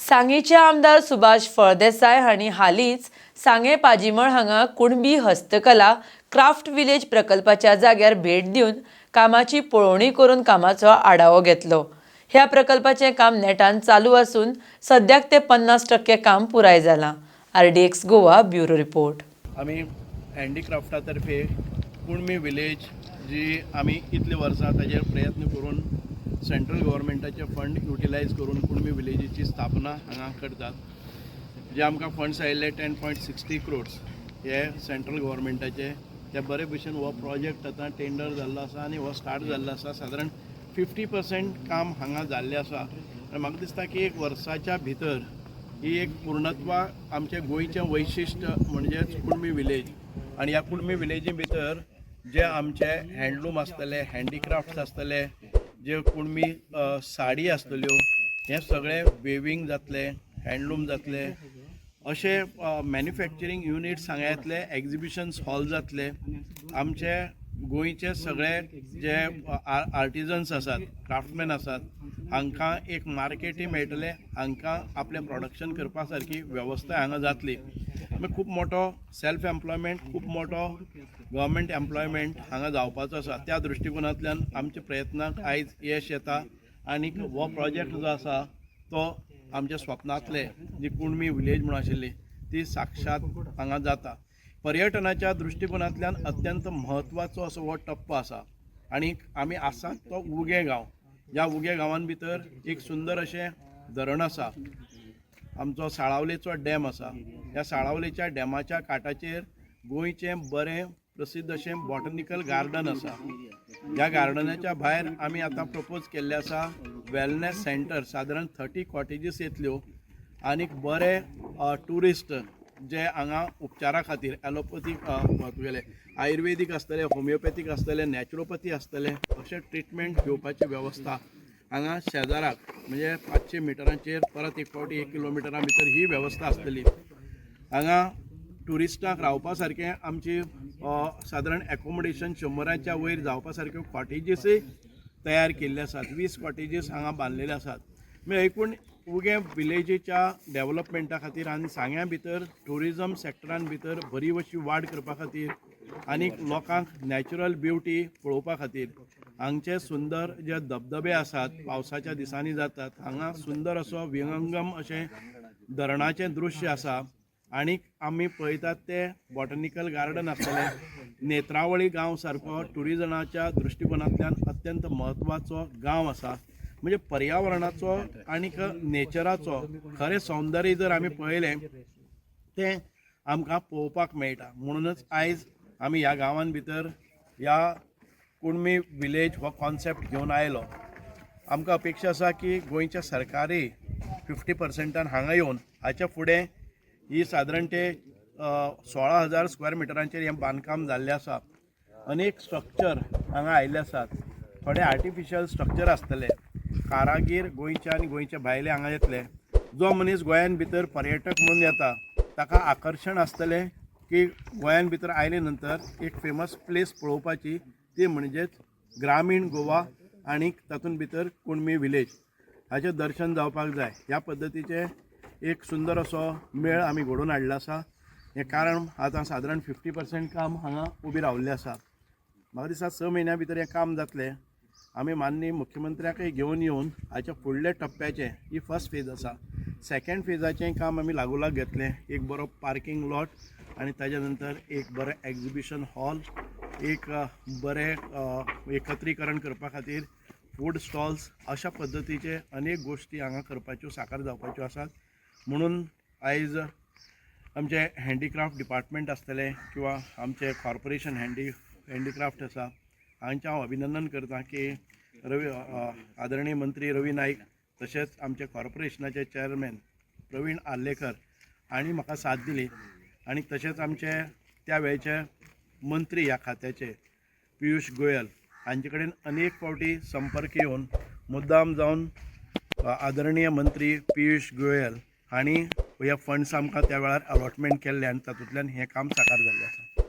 सांगेचे आमदार सुभाष फळदेसाय हांणी हालींच सांगें पाजीमळ हांगा कुणबी हस्तकला क्राफ्ट विलेज प्रकल्पाच्या जाग्यार भेट दिवन कामाची पळोवणी करून कामाचो आढावो घेतलो. ह्या प्रकल्पाचें काम नेटान चालू आसून सद्याक ते 50% काम पुराय जालां. RDX Goa bureau report. आमी हँडीक्राफ्टा तर्फे कुणबी विलेज जी आमी इतलीं वर्सां ताजेर प्रयत्न करून सेंट्रल गव्हर्मेंटाचे फंड युटिलायज करून कुणबी विलेजीची स्थापना हांगा करतात. जे आमकां फंड्स आयिल्ले 10.60 क्रोड्स हे सेंट्रल गव्हर्मेंटाचे, ते बरे भशेन हो प्रोजेक्ट आतां टेंडर जाल्लो आसा आनी हो स्टार्ट जाल्लो आसा. सादारण 50% काम हांगा जाल्लें आसा आनी म्हाका दिसता की एक वर्साच्या भितर ही एक पूर्णत्वा आमचें गोंयचें वैशिश्ट म्हणजेच कुणबी विलेज आनी ह्या कुणबी विलेजी भितर जे आमचे हँडलूम आसतले, हँडीक्राफ्ट्स आसतले, जे कुणबी साडी आसतल्यो, हें सगळें वेवींग जातलें, हँडलूम जातलें, अशे मॅन्युफॅक्चरींग युनिट्स हांगा येतले, एग्जिबिशन्स हॉल जातले. आमचे गोंयचे सगळे जे आर्टिजन्स आसात, क्राफ्टमॅन आसात, हांकां एक मार्केटय मेळटलें, हांकां आपलें प्रोडक्शन करपा सारकी वेवस्था हांगा जातली. मागीर खूब मोठो सेल्फ एम्प्लॉयमेंट, खूब मोठो गव्हर्मेंट एम्प्लॉयमेंट हांगा जावपाचो आसा. त्या दृश्टिकोनांतल्यान आमच्या प्रयत्नाक आयज यश येता आनी हो प्रोजेक्ट जो आसा तो आमच्या स्वप्नांतले जी कुणबी विलेज म्हणून आशिल्ली ती साक्षात हांगा जाता. पर्यटनाच्या दृश्टिकोनांतल्यान अत्यंत म्हत्वाचो असो हो टप्पो आसा आनी आमी आसात तो उगें गांव. ह्या उगें गांवान भितर एक सुंदर अशें धरण आसा, आमचो साळावलेचो डॅम आसा. ह्या साळावलेच्या डॅमाच्या काठाचेर गोंयचें बरें प्रसिद्ध अशें बॉटनिकल गार्डन आसा. ह्या गार्डनाच्या भायर आमी आतां प्रपोज केल्लें आसा वेलनेस सेंटर. सादारण 30 कॉटेजीस येतल्यो आनीक बरे ट्युरिस्ट जे हांगा उपचारा खातीर एलोपथीक, तुगेले आयुर्वेदीक आसतले, होमिओपॅथीक आसतले, नॅचरोपॅथी आसतले, अशें ट्रिटमेंट घेवपाची वेवस्था हांगा शेजाराक म्हणजे 500 मिटरांचेर, परत एक फावटी 1 किलोमिटरा भितर ही वेवस्था आसतली. हांगा ट्युरिस्टांक रावपा सारकें आमची सादारण एकोमोडेशन 100च्या वयर जावपा सारक्यो कॉटेजीसय तयार केल्ले आसात. 20 कॉटेजीस हांगा बांदलेले आसात. म्हणजे एकूण उगें विलेजीच्या डेवलपमेंटा खातीर आनी सांग्या भितर ट्युरिजम सेक्टरान भितर बरी अशी वाड करपा खातीर आनी लोकांक नॅचरल ब्युटी पळोवपा खातीर हांगचे सुंदर जे धबधबे आसात, पावसाच्या दिसांनी जातात, हांगा सुंदर असो विहंगम अशें धरणाचें दृश्य आसा आनी आमी पळयतात ते बॉटनिकल गार्डन आसतलें. नेत्रावळी गांव सारको ट्युरिजमाच्या दृश्टिकोनांतल्यान अत्यंत म्हत्वाचो गांव आसा. म्हणजे पर्यावरणाचो आनीक नेचराचो खरें सौंदर्य जर आमी पळयलें, तें आमकां पळोवपाक मेळटा. म्हणूनच आयज आमी ह्या गांवान भितर ह्या कुणबी विलेज हो कॉन्सेप्ट घेवन आयलो. आमकां अपेक्षा आसा की गोंयच्या सरकारी 50%न हांगा येवन हाच्या फुडें ही सादारण ते 16,000 स्क्वेअर मिटरांचेर हें बांदकाम जाल्लें आसा. अनेक स्ट्रक्चर हांगा आयिल्ले आसात, थोडे आर्टिफिशियल स्ट्रक्चर आसतले. कारागीर गोंयचे आनी गोंयचे भायले हांगा येतले. जो मनीस गोंयान भितर पर्यटक म्हणून येता ताका आकर्शण आसतलें की गोंयान भितर आयले नंतर एक फेमस प्लेस पळोवपाची, ती म्हणजेच ग्रामीण गोवा आनी तातूंत भितर कुणबी विलेज हाचें दर्शन जावपाक जाय. ह्या पद्दतीचें एक सुंदर असो मेळ आमी घडोवन हाडलो आसा. हें कारण आतां सादारण 50% काम हांगा उबें रावल्लें आसा. म्हाका दिसता 6 म्हयन्या भितर हें काम जातलें. आमी माननीय मुख्यमंत्र्याकय घेवन येवन हाच्या फुडल्या टप्प्याचें, ही फर्स्ट फेज आसा, सेकंड फेजाचें काम आमी लागोलाग घेतलें. एक बरो पार्कींग लॉट आनी ताज्या नंतर एक बरें एग्जिबिशन हॉल, एक बरें एकत्रीकरण करपा खातीर फूड स्टॉल्स, अशा पद्दतीचे अनेक गोश्टी हांगा करपाच्यो, साकार जावपाच्यो आसात. म्हणून आयज आमचे हँडीक्राफ्ट डिपार्टमेंट आसतलें किंवा आमचें कॉर्पोरेशन हँडीक्राफ्ट आसा, हांचें हांव अभिनंदन करता की रवी आदरणीय मंत्री रवी नायक तशेंच आमचे कॉर्पोरेशनाचे चेअरमॅन प्रवीण आर्लेकर हांणी म्हाका साथ दिली आनी तशेंच आमचे त्या वेळचे मंत्री ह्या खात्याचे पियुष गोयल हांचे कडेन अनेक फावटी संपर्क येवन मुद्दाम जावन आदरणीय मंत्री पियुष गोयल हांणी हे फंड्स आमकां त्या वेळार अलॉटमेंट केल्ले आनी तातूंतल्यान हें काम साकार जाल्लें आसा.